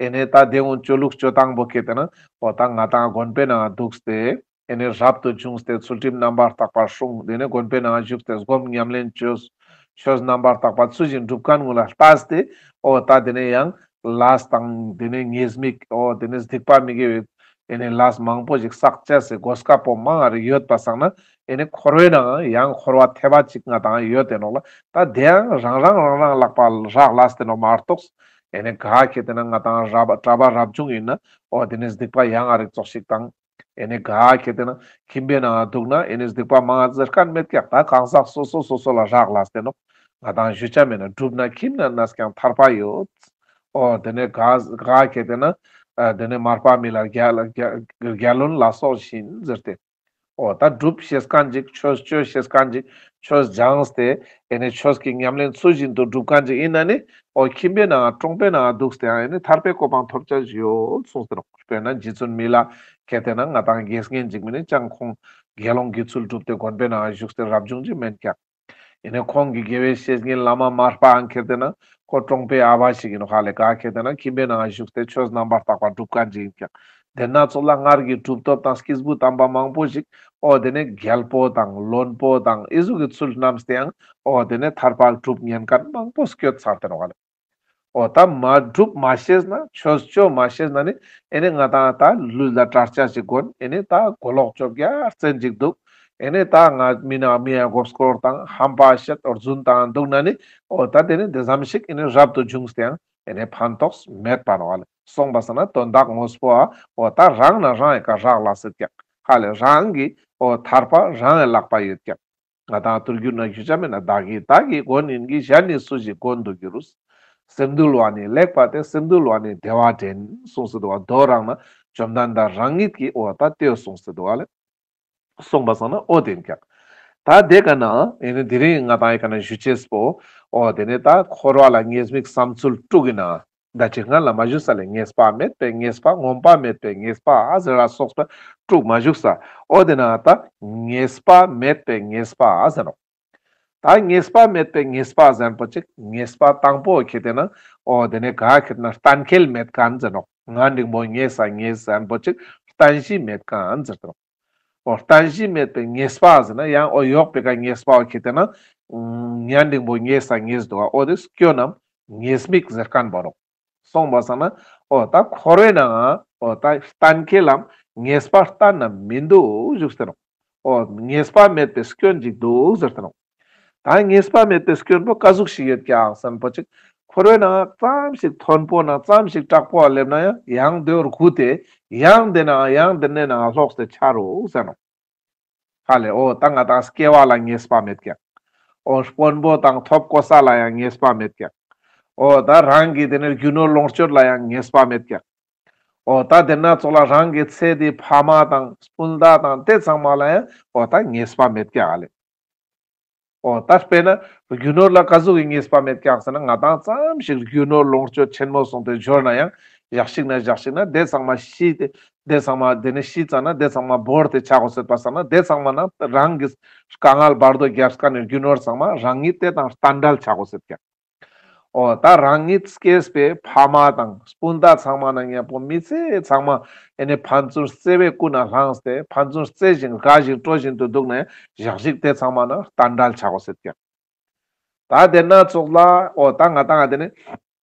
ཨེ་ནས་ད་དེ་འོ་ཅོ་ལུགས་ཅོ་སྟངས་པོ་ཁེ་ཏེ་ན་འོ་ད་ང་ཏང་དགོན་པའི་ནང་འདུག་སྟེ། ཨེ་ནི་རབ་ཏུ་བྱུང་སྟེ་ཚུལ་ཁྲིམས་རྣམ་པར་དག་པ་སྲུང་། དེ་ནས་དགོན་པའི་ནང་བཞུགས་ཏེ་སྒོམ་ཉམས་ལེན་བཅོས། ཆོས་རྣམ་པར་དག་པ་ཚུལ་བཞིན་སྒྲུབ་མཁན་ཀུན་ལ་ལྟས་ཏེ་འོ་ད་དེ་ནས་ཡང་ལས་དང་དེ་ནས་ཉེས་དམིགས་འོ་དེ་ནས་སྡིག་པ་མི་དགེ་བའི་ཨེ་ནི་ལས་མང་པོ་ཞིག་བསགས་ཆ་སི་གོ་སྐབས་པོ་མང་ང་རེ་ཡོད་པ་སང་ན་ཨེ་ནི་འཁོར་བའི་ནང་ཡང་འཁོར་བ་ཐེབས་པ་ཅིག་ང་ཏང་ཡོད་དེ་ནོག་ལ། ད་དེ་ཡང་རང་རང་རང་རང་ལག་པ་རག་ལས་ཏེ་ནོག་མ་གཏོགས་ཨེ་ནི་ག་ཁེ་ཏེ་ན་ང་ཏང་རབ་གྲྭ་པ་རབ་བྱུང་ཡིན་ན་འོ་དེ་ནས་སྡིག་པ་ཡང་ང་རེ་ཙོགས་ཤིག་དང་། ཨེ་ནི་ག་ཁེ་ཏེ་ན་ཁྱིམ་པའི་ནང་འདུག་ན་ཨེ་ནི་སྡིག་པ་མང་ཟེར་མཁན་མེད་ཀྱག་ད་གང་ཟག་སོ་སོ་སོ་སོ་ལ་རག་ལས་ཏེ་ནོག་ང་ཏང་ཞུ་ཆ་མེད་ན་སྒྲུབ་ན་ཁྱིམ་ན་ནས་ཀྱང་ཐར་པ་ཡོད། འོ་དེ་ནས་ག་ག་ཁེ་ཏེ་ན་ཨ་དེ་ནས་མར་པ་མི་ལ་རྒྱལ་རྒྱལ་རྒྱལ་བློན་ལ་སོགས་བཞིན་ཟེར་ཏེ། འོ་ད་སྒྲུབ་ཤེས་མཁན་ཅིག་ཆོས་སྤྱོད་ཤེས་མཁན་ཅིག་ཆོས་སྦྱངས་ཏེ་ཨེ་ནི་ཆོས་ཀྱི་ཉམས་ལེན་ཚུལ་བཞིན་དུ་སྒྲུབ་མཁན་ཅིག་ཡིན་ན་ནི་འོ་ཁྱིམ་པའི་ནང་གྲོང་པའི་ནང་འདུག་སྟེ་ཨེ་ནི་ཐར་པའི་གོ་འཕང་ཐོབ་ཆ་ཡོད་གསུངས་ཏེ་ནོག་དཔེར་ན་རྗེ་བཙུན་མི་ལ་ཁེ་ཏེ་ན་ང་ཏང་དགེ་བསྙེན་ཅིག་མིན་ནི་ཅང་ཁོང་དགེ་སློང་གི་ཚུལ་སྒྲུབ་སྟེ་དགོན་པའི་ནང་བཞུགས་ཏེ་རབ་བྱུང་ཅིག་མེན་ཀྱག་ཨེ་ནི་ཁོང་གི་དགེ་བའི་བཤེས་གཉེན་བླ་མ་མར་པའང་ཁེ་ཏེ་ན་ཁོ་གྲོང་པའི་ཨ་བ་ཞིག་ཡིན་ནོག་ཧ་ལེ། ག་ཁེ་ཏེ་ན་ཁྱིམ་པའི་ནང་བཞུགས་ཏེ་ཆོས་རྣམ་པར་དག་པ་སྒྲུབ་མཁན་ཅིག་ཡིན་ཀྱག་དེ་ན་ཚོགས་ལ་སྔར་གྱི་གྲུབ་ཐོབ་དང་སྐྱེས་བུ་དམ་པ་མང་པོ་ཞིག་འོ་དེ་ནས་རྒྱལ་པོ་དང་བློན་པོ་དང་ཨི་ཟུག་གི་ཚུལ་རྣམས་ཏེའང་འོ་དེ་ནས་ཐར་པ་སྒྲུབ་ཉན་མཁན་མང་པོ་སྐྱོད་ཚར་ཏེ་ནོག་ལེ། འོ་ད་མ་སྒྲུབ་མ་ཤེས་ན་ཆོས་ཆོས་མ་ཤེས་ན་ནི་ཨེ་ནི་ང་དང་ད་ལུས་ལ་གྲྭ་ཆས་ཤིག་གོན། ཨེ་ནི་ད་གོས་ལོག་ཅོ་རྒྱ་རྩེན་ཅིག་འདུག། ཨེ་ནི་ད་ང་མི་ན་མི་ཡ་མགོ་སྐོར་དང་ཧམ་པ་བཤད་འོ་རྫུན་དང་འདུག་ན་ནི་འོ་ད་དེ་ནི་དེ་ཙམ་ཞིག་ཨེ་ནི་རབ་ཏུ་བྱུང་སྟེའང་ཨེ་ནི་ཕན་ཐོགས་མེད་པ་ནོག་ལེ། སོང་པ་སང་ན་དོན་དག་དངོས་པོ་ཨ་འོ་ད་རང་ན་རང་ཡི་ཀ་རག་ལས་སེད་ཀྱག། ཧ་ལེ་རང་གི་འོ་ཐར་པ་རང་ཡི་ལག་པ་ཡོད་ཀྱག། ང་དང་ཐུར་གུ་ན་ཞུ་ཆ་མེད་ན་བདག་གིས་བདག་གི་མགོན་ཡིན་གྱི། གཞན་ནི་སུ་ཞིག་མགོན་དུ་འགྱུར། སེམས་འདུལ་བ་ནི་ལེགས་པ་སྟེ། སེམས་འདུལ་བ་ནི་བདེ་བ་འདྲེན། གསུངས་སེ་འདུག་པ། མདོ་རང་ན་བཅོམ་ལྡན་འདས་རང་ཉིད་ཀྱིས་འོ་ད་ལྟོས་གསུངས་སེ་འདུག་པ་ལེ། སོང་པ་སང་ན་འོ་དེ་ཡིན་ཀྱག། ད་དེ་ཀ་ན་ཨེ་ནི་དེ་རིང་ང་དང་ཡི་ཀ་ན་ཞུ་ཅེས་པོ་འོ་དེ་ནི་ད་འཁོར་བ་ལ་ཉེས་དམིགས་བསམ་ཚུལ་དྲུག་ཡིན་ན། ད་ཅི་སྔ་ལ་མ་ཞུས་ས་ལེ། ངེས་པ་མེད་པའི་ཉེས་པ། ངོམས་པ་མེད་པའི་ཉེས་པ་ཟེར་ར་སོགས་པ་དྲུག་མ་ཞུས་ས། འོ་དེ་ན་ད་ངེས་པ་མེད་པའི་ཉེས་པ་ཟེར་ནོག། ད་ངེས་པ་མེད་པའི་ཉེས་པ་ཟེར་པོ་ཅིག། ངེས་པ་དང་པོ་ཁེ་ཏེ་ན་འོ་དེ་ནི་ག་ཁེ་ཏེ་ན་གཏན་འཁེལ་མེད་མཁན་ཟེར་ནོག། ང་འབྲིང་པོ་ངེས་ས་ངེས་ཟེར་པོ་ཅིག་གཏན་གཞི་མེད་མཁན་ཟེར་ནོག། འོ་གཏན་གཞི་མེད་པའི་ངེས་པ་ཟེར་ན་ཡང་འོ་ཡོག་པའི་ཀ་ངེས་པ་འོ་ཁེ་ཏེ་ན་ཉན་འབྲིང་པོ་ངེས་ས་ངེས་འདུག་པ། འོ་དེ་སྐྱོན་ནམ་ཉེས་དམིགས་ཟེར་མཁན་པོ་རོག། སོང་པ་སང་ན་འོ་ད་འཁོར་བའི་ནང་འོ་ད་གཏན་འཁེལ་ལམ་ངེས་པ་གཏན་ན་མི་འདུག་ཞུགས་ཏེ་ནོག། འོ་ངེས་པ་མེད་པའི་སྐྱོན་ཅིག་འདུག་ཟེར་ཏེ་ནོག། ད་ངེས་པ་མེད་པའི་སྐྱོན་པོ་ཀ་ཟུག་ཞིག་ཡོད་ཀྱག་ཟེར་པོ་ཅིག། འཁོར་བའི་ནང་ཙམ་ཞིག་མཐོན་པོ་ན་ཙམ་ཞིག་དྲག་པོ་སླེབས་ན་ཡང་ཡང་དེ་བོར་གུ་སྟེ་ཡང་དེ་ན་ཡང་དེ་ནས་ནང་ལོག་སྟེ་ཆ་རུག་ཟེར་ནོག། ཧ་ལེ། འོ་ད་ང་དང་སྐྱེ་བ་ལ་ངེས་པ་མེད་ཀྱག། འོ་དཔོན་པོ་དང་ཐོབ་གོ་ས་ལ་ཡང་ངེས་པ་མེད་ཀྱག། འོ་ད་རང་གི་དེ་ནས་རྒྱུ་ནོར་ལོངས་སྤྱོད་ལ་ཡང་ངེས་པ་མེད་ཀྱག། འོ་ད་དེ་ན་ཚོགས་ལ་རང་གི་ཚེ་འདི་ཕ་མ་དང་སྤུན་ཟླ་དང་དེ་ཚང་མ་ལ་ཡང་འོ་ད་ངེས་པ་མེད་ཀྱག་ཧ་ལེ། འོ་ད་དཔེར་ན་རྒྱུ་ནོར་ལ་ཀ་ཟུག་གི་ངེས་པ་མེད་ཀྱག་ཟེར་ན། ང་དང་ཙམ་ཞིག་རྒྱུ་ནོར་ལོངས་སྤྱོད་ཆེན་མོ་སོང་སྟེ་འབྱོར་ན་ཡང་ཞག་ཞིག་ན་ཞག་ཞིག་ན་དེ་ཚང་མ་ཤི་སྟེ་དེ་ཚང་མ་དེ་ནས་ཤི་ཙ་ན་དེ་ཚང་མ་བོར་ཏེ་ཆ་དགོས་ཟེར་པ་སང་ན་དེ་ཚང་མ་ན་རང་གི་དཀའ་ངལ་བར་དོ་རྒྱབ་མཁན་ནི་རྒྱུ་ནོར་ཚང་མ་རང་ཉིད་དེ་དང་བསྟན་བྲལ་ཆ་དགོས་ཟེར་ཀྱག། འོ་ད་རང་ཉིད་སྐྱེས་པའི་ཕ་མ་དང་སྤུན་ཟླ་ཚང་མ་ན་མཉམ་པོ་མི་ཚེ་ཚང་མ་ཨེ་ནི་ཕན་ཚུན་བརྩེ་བའི་ཀུན་ནས་བསླངས་ཏེ་ཕན་ཚུན་བརྩེ་ཞིང་དགའ་ཞིང་སྤྲོ་བཞིན་དུ་འདུག་ན་ཡང་ཞག་ཞིག་དེ་ཚང་མ་ན་བསྟན་བྲལ་ཆ་དགོས་ཟེར་ཀྱག། ད་དེ་ན་ཚོགས་ལ་འོ་ད་ང་དང་ང་དེ་ནི་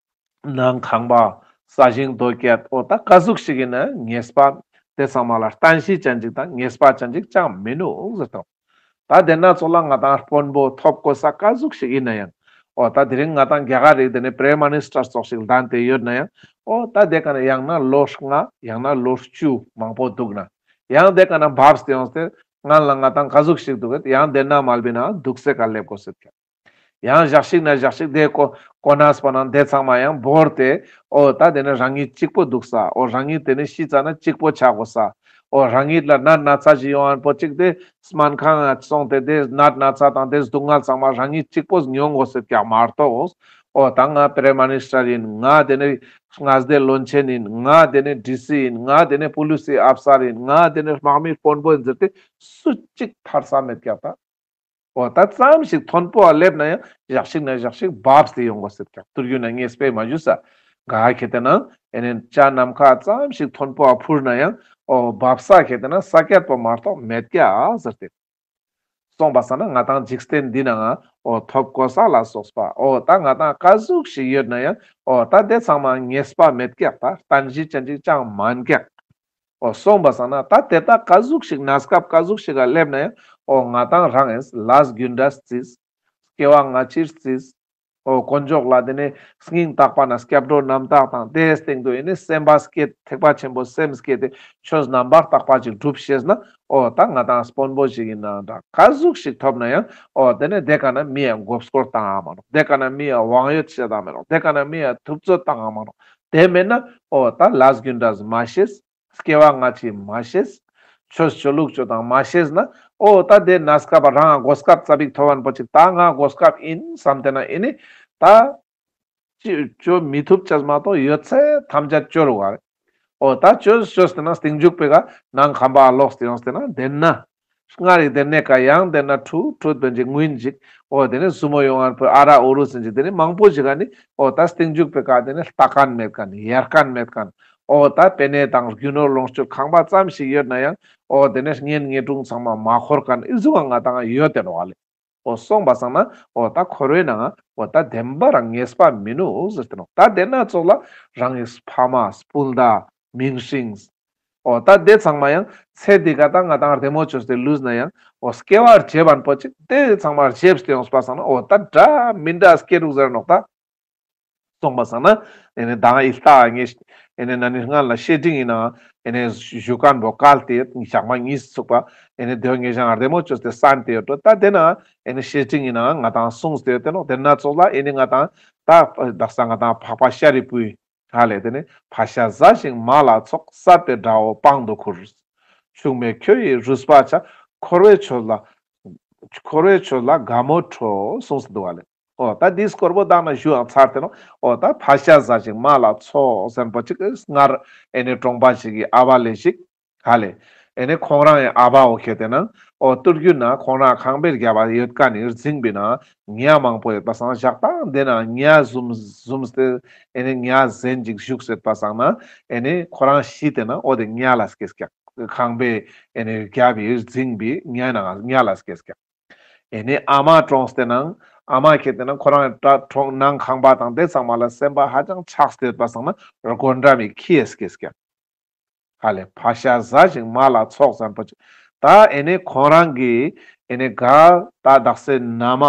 ནང་ཁང་པ་ས་ཞིང་རྡོ་སྐྱེད་འོ་ད་ཀ་ཟུག་ཞིག་ཡིན་ན་ངེས་པ་དེ་ཚང་མ་ལ་གཏན་གཞི་ཅན་ཅིག་དང་ངེས་པ་ཅན་ཅིག་ཅང་མི་ནུག་ཟེར་དང་། ད་དེ་ན་ཚོགས་ལ་ང་དང་དཔོན་པོ་ཐོབ་གོ་ས་ཀ་ཟུག་ཞིག་ཡིན་ན་ཡང་འོ་ད་དེ་རིང་ང་དང་རྒྱ་གར་རིགས་དེ་ནི་པྲེམ་མི་ནིས་ཊར་ཙོགས་ཞིག་ལྡན་ཏེ་ཡོད་ན་ཡང་འོ་ད་དེ་ཀ་ན་ཡང་ན་ལོ་ལྔ་ཡང་ན་ལོ་བཅུ་མང་པོ་འདུག་ན་ཡང་དེ་ཀ་ན་བབས་ཏེ་ཡོངས་ཏེ་ང་ལ་ང་དང་ཀ་ཟུག་ཞིག་འདུག་གེད་ཡང་དེ་ན་མལ་པའི་ནང་འདུག་སེ་ཀ་སླེབས་དགོས་ཟེར་ཀྱག། ཡང་ཞག་ཞིག་ན་ཞག་ཞིག་དེ་ཀོ་ཀོ་ནས་པ་ན་དེ་ཚང་མ་ཡང་བོར་ཏེ་འོ་ད་དེ་ནས་རང་ཉིད་གཅིག་པོ་འདུག་ས། འོ་རང་ཉིད་དེ་ནས་ཤི་ཙ་ན་གཅིག་པོ་ཆ་དགོས་ས། འོ་རང་ཉིད་ལ་ནད་ན་ཚ་ཞིག་ཡོང་ཨན་པོ་ཅིག་དེ་སྨན་ཁང་ང་སོང་སྟེ་དེ་ནད་ན་ཚ་དང་དེ་སྡུག་བསྔལ་ཚང་མ་རང་ཉིད་གཅིག་པོ་མྱོང་དགོས་ཟེར་ཀྱག་མ་གཏོགས། འོ་ད་ང་པྲེམ་མི་ནིས་ཊར་ཡིན། ང་དེ་ནས་མངའ་སྡེ་བློན་ཆེན་ཡིན། ང་དེ་ནས་ཌི་སི་ཡིན། ང་དེ་ནས་པུ་ལི་སི་ཨབ་སར་ཡིན། ང་དེ་ནས་དམག་མིའི་དཔོན་པོ་ཡིན་ཟེར་ཏེ་སུ་གཅིག་ཐར་ས་མེད་ཀྱག་ད། འོ་ད་ཙམ་ཞིག་མཐོན་པོ་ཨ་སླེབས་ན་ཡང་ཞག་ཞིག་ན་ཞག་ཞིག་བབས་ཏེ་ཡོང་དགོས་ཟེར་ཀྱག། ཐུར་གུ་ན་ངས་དཔེ་མ་ཞུས་ས། ག་ཁེ་ཏེ་ན་ཨེ་ནི་ཅ་ནམ་མཁའ་ཙམ་ཞིག་མཐོན་པོ་ཨ་འཕུར་ན་ཡང་འོ་བབས་ས་ཁེ་ཏེ་ན་ས་ཀྱད་པོ་མ་གཏོགས་མེད་ཀྱག་ཟེར་ཏེ། སོང་པ་སང་ན་ང་དང་འཇིག་རྟེན་འདི་ན་ང་འོ་ཐོབ་གོ་ས་ལ་སོགས་པ་འོ་ད་ང་དང་ཀ་ཟུག་ཞིག་ཡོད་ན་ཡང་འོ་ད་དེ་ཚང་མ་ངེས་པ་མེད་ཀྱག། ད་གཏན་གཞི་ཅན་ཅིག་ཅང་མན་ཀྱག། འོ་སོང་པ་སང་ན་ད་དེ་དག་ཀ་ཟུག་ཞིག་གནས་སྐབས་ཀ་ཟུག་ཞིག་ག་སླེབས་ན་ཡང་འོ་ང་དང་རང་ཨེ་ལས་རྒྱུ་འབྲས་རྩིས། སྐྱེ་བ་སྔ་ཕྱིར་རྩིས། འོ་དཀོན་མཆོག་ལ་དེ་ནས་སྙིང་ཐག་པ་ན་སྐྱབས་འགྲོ་རྣམ་དག་དང་དེའི་སྟེང་དུ་ཨེ་ནི་སེམས་པ་བསྐྱེད་ཐེག་པ་ཆེན་པོ་སེམས་བསྐྱེད་དེ་ཆོས་རྣམ་པར་དག་པ་ཅིག་སྒྲུབ་ཤེས་ན་འོ་ད་ང་དང་དཔོན་པོ་ཞིག་ཡིན་ན་འདྲ་ཀ་ཟུག་ཞིག་ཐོབ་ན་ཡང་འོ་དེ་ནས་དེ་ཀ་ན་མི་ཡ་མགོ་སྐོར་བཏང་ང་མ་ནོག། དེ་ཀ་ན་མི་ཡ་དབང་ཡོད་བཤད་ད་མ་ནོག། དེ་ཀ་ན་མི་ཡ་ཐུབ་ཚོད་བཏང་ང་མ་ནོག། དེ་མེད་ན་འོ་ད་ལས་རྒྱུ་འབྲས་མ་ཤེས། སྐྱེ་བ་སྔ་ཕྱི་མ་ཤེས། ཆོས་ཆོས་ལུགས་ཆོས་དང་མ་ཤེས་ན་འོ་ད་དེ་གནས་སྐབས་རང་གོ་སྐབས་ཙ་པིག་ཐོབ་བན་པོ་ཅིག་ད་ང་གོ་སྐབས་ཡིན་བསམ་དེ་ན་ཨེ་ནི་ད་ཅི་ཅོ་མི་ཐུབ་ཅེས་མ་གཏོགས་ཡོད་ཚད་ཐམས་ཅད་ཅོ་རུ་བ་རེད། འོ་ད་ཅོས་ཅོས་དེ་ན་སྟིང་མཇུག་པེ་ག་ནང་ཁང་པ་ལོག་སྟེ་ཡོང་སྟེ་ན་དེ་ན། སྔར་རིག་དེ་ནས་ཀ་ཡང་དེ་ན་ཁྲུ་ཁྲུ་དོན་ཅིག་ངུན་ཅིག་འོ་དེ་ནས་སུ་མོ་ཡོང་ཨན་པོ་ཨ་ར་ཨུ་རུ་ཟིན་ཅིག་དེ་ནས་མང་པོ་ཞིག་ག་ནི་འོ་ད་སྟིང་མཇུག་པེ་ཀ་དེ་ནས་ལྟ་མཁན་མེད་མཁན་ཡར་མཁན་མེད་མཁན་ འོ་ད་པེ་ནེ་དང་རྒྱུ་ནོར་ལོངས་སྤྱོད་ཁང་པ་ཙམ་ཞིག་ཡོད་ན་ཡང་འོ་དེ་ནས་གཉེན་ཉེ་དྲུང་ཚང་མ་མ་འཁོར་མཁན་ཨི་ཟུག་ང་ཏང་ཡོད་དེ་ནོག་ལེ། འོ་སོང་པ་སང་ན་འོ་ད་འཁོར་བའི་ནང་འོ་ད་བདེན་པ་རང་ངེས་པ་མི་ནུག་ཟེར་ཏེ་ནོག། ད་དེ་ན་ཙོགས་ལ་རང་གི་ཕ་མ་སྤུན་ཟླ་མིང་སྲིང་འོ་ད་དེ་ཚང་མ་ཡང་ཚེ་འདི་ག་ད་ང་ཏང་བདེ་མོ་བཅོས་ཏེ་ལུས་ན་ཡང་འོ་སྐྱེ་བ་རྒྱབ་པན་པོ་ཅིག་དེ་ཚང་མ་རྒྱབ་སྟེ་ཡོངས་པ་སང་ན་འོ་ད་འདྲ་མི་འདྲ་སྐྱེ་རུག་ཟེར་ནོག་ད། སོང་པ་སང་ན་ཨེ་ནི་ད་ཨི་ལྟ་ངས་ཨེ་ནི་ན་ནིང་སྔན་ལ་བཤེས་སྤྲིང་ཡིན་ན་ཨེ་ནི་ཞུ་མཁན་པོ་བཀལ་ཏེ་ཞག་མ་གཉིས་ཚུགས་པ་ཨེ་ནི་དེ་ངས་ཞང་བདེ་མོ་བཅོས་ཏེ་གསན་ཏེ་ཡོད་འགྲོ། ད་དེ་ན་ཨེ་ནི་བཤེས་སྤྲིང་ཡིན་ན་ང་ཏང་གསུངས་ཏེ་ཡོད་དེ་ནོག། དེ་ན་ཙོགས་ལ་ཨེ་ནི་ང་ཏང་ད་དག་ས་ང་ཏང་འཕགས་པ་ཤཱ་རིའི་བུའི་ཧ་ལས་དེ་ནི་ཕ་ཤ་ཟ་ཞིང་མ་ལ་ཚོགས། བསད་པའི་དགྲ་བོ་དཔང་དུ་ཁུར། ཆུང་མས་ཁྱོད་ཡི་རུས་པ་འཆའ། འཁོར་བའི་ཆོས་ལ་འཁོར་བའི་ཆོས་ལ་དགའ་མོ་ཁྲོ་གསུངས་སུ་འདུག་བ་ལེ། འོ་ད་འདི་སྐོར་པོ་དག་ན་ཞུ་ཡང་ཚར་ཏེ་ནོག། འོ་ད་ཕ་ཤ་ཟ་ཞིང་མ་ལ་ཚོགས་ཟེར་པོ་ཅིག་སྔར་ཨེ་ནི་གྲོང་པ་ཞིག་གི་ཨ་བ་ལེ་ཞིག་ཧ་ལེ། ཨེ་ནི་ཁོང་རང་ཡི་ཨ་བ་འོ་ཁེ་ཏེ་ན་འོ་ཏུར་རྒྱུ་ན་ཁོང་རང་ཁང་པའི་རྒྱབ་པ་ཡོད་ཀ་ནི་རྫིང་བི་ན་ཉ་མང་པོ་ཡོད་པ་སང་ཞག་དང་དེ་ན་ཉ་ཟུམ་ཟུམ་སྟེ་ཨེ་ནི་ཉ་ཟན་ཅིག་བཞུགས་སེད་པ་སང་ན་ཨེ་ནི་ཁོ་རང་ཤི་སྟེ་ན་འོ་དེ་ཉ་ལ་སྐྱེས་ཀྱག། ཁང་པའི་ཨེ་ནི་རྒྱབ་བི་རྫིང་བི་ཉ་ན་ཉ་ལ་སྐྱེས་ཀྱག། ཨེ་ནི་ཨ་མ་གྲོངས་ཏེ་ནང་ཨ་མ་ཁེ་ཏེ་ན་ཁོ་རང་གྲོང་ནང་ཁང་པ་དང་དེ་ཚང་མ་ལ་སེམས་པ་ཧ་ཅང་ཆགས་ཏེ་ཡོད་པ་སང་ན་སྒོ་འགྲམ་མི་ཁྱི་ཡ་སྐྱེས་ཀྱག། ཧ་ལེ་ཕ་ཤ་ཟ་ཞིང་མ་ལ་ཚོགས་ཟེར་པོ་ཅིག། ད་ཨེ་ནི་ཁོ་རང་གི་ཨེ་ནི་ག་ད་དག་སའི་ན་མ་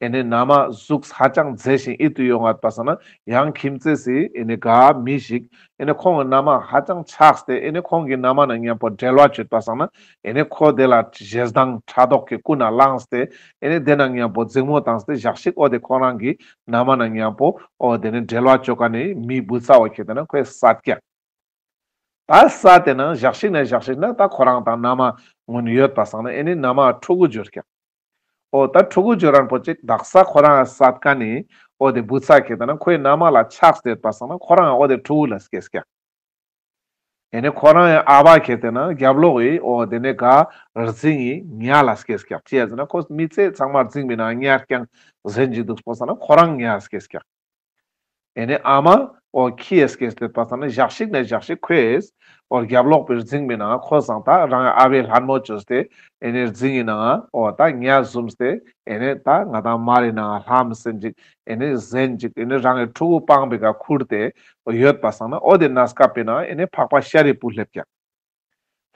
ཨེ་ནི་ན་མ་གཟུགས་ཧ་ཅང་མཛེས་ཤིང་ཡིད་དུ་འོང་ངད་པ་སང་ན་ཡང་ཁྱིམ་མཚེས་སི་ཨེ་ནི་ག་མི་ཞིག་ཨེ་ནི་ཁོང་གི་ན་མ་ཧ་ཅང་ཆགས་ཏེ་ཨེ་ནི་ཁོང་གི་ན་མ་ན་མཉམ་པོ་འབྲེལ་བ་བཅོས་པ་སང་ན་ཨེ་ནི་ཁོ་དེ་ལ་ཞེ་སྡང་ཕྲག་དོག་གི་ཀུན་ནས་བསླངས་ཏེ་ཨེ་ནི་དེ་ན་མཉམ་པོ་འཛིང་མོ་བཏང་སྟེ་ཞག་ཞིག་འོ་དེ་ཁོ་རང་གི་ན་མ་ན་མཉམ་པོ་འོ་དེ་ནི་འབྲེལ་བ་བཅོ་ཀ་ནི་མི་བུ་ཚ་བོ་ཁེ་ཏེ་ན་ཁོས་བསད་ཀྱག། ད་བསད་དེ་ན་ཞག་ཞིག་ན་ཞག་ཞིག་ན་ད་ཁོ་རང་དང་ན་མ་སྔོན་ཡོད་པ་སང་ན་ཨེ་ནི་ན་མ་ཕྲུ་གུ་འབྱོར་ཀྱག། འོ་ད་ཕྲུ་གུ་འབྱོར་རན་པོ་ཅིག་དག་ས་ཁོ་རང་བསད་ཀ་ནི་འོ་དེ་བུ་ཚ་ཁེ་ཏེ་ན་ཁོའི་ན་མ་ལ་ཆགས་ཏེ་ཡོད་པ་སང་ན་ཁོ་རང་འོ་དེ་ཕྲུ་གུ་ལ་སྐྱེས་ཀྱག། ཨེ་ནི་ཁོ་རང་ཡང་ཨ་བ་ཁེ་ཏེ་ན་རྒྱབ་ལོགས་ཡི་འོ་དེ་ནི་ག་རྫིང་ཡི་ཉ་ལ་སྐྱེས་ཀྱག། ཅི་ཡ་ཟེར་ན་ཁོ་མི་ཚེ་ཚང་མ་རྫིང་བི་ན་ཉ་རྐྱང་ཟན་ཅིག་འདུག་པ་སང་ན་ཁོ་རང་ཉ་སྐྱེས་ཀྱག། ཨེ་ནི་ཨ་མ་འོ་ཁྱི་ཡ་སྐྱེས་ཏེ་ཡོད་པ་སང་ན་ཞག་ཞིག་ན་ཞག་ཞིག་ཁོས་འོ་རྒྱབ་ལོགས་པའི་རྫིང་བི་ན་ཁོ་སང་ད་རང་ཨ་བའི་ལྷ་མོ་བཅོས་ཏེ་ཨེ་ནི་རྫིང་ཡི་ན་འོ་ད་ཉ་ཟུམ་སྟེ་ཨེ་ནི་ད་ང་དང་མ་རི་ན་ལྷམ་ཟན་ཅིག་ཨེ་ནི་ཟན་ཅིག་ཨེ་ནི་རང་གི་ཕྲུ་གུ་སྤང་བི་ག་ཁུར་ཏེ་འོ་ཡོད་པ་སང་ན་འོ་དེ་ན་སྐབས་པི་ན་ཨེ་ནི་འཕགས་པ་ཤཱ་རིའི་བུ་སླེབས་ཀྱག།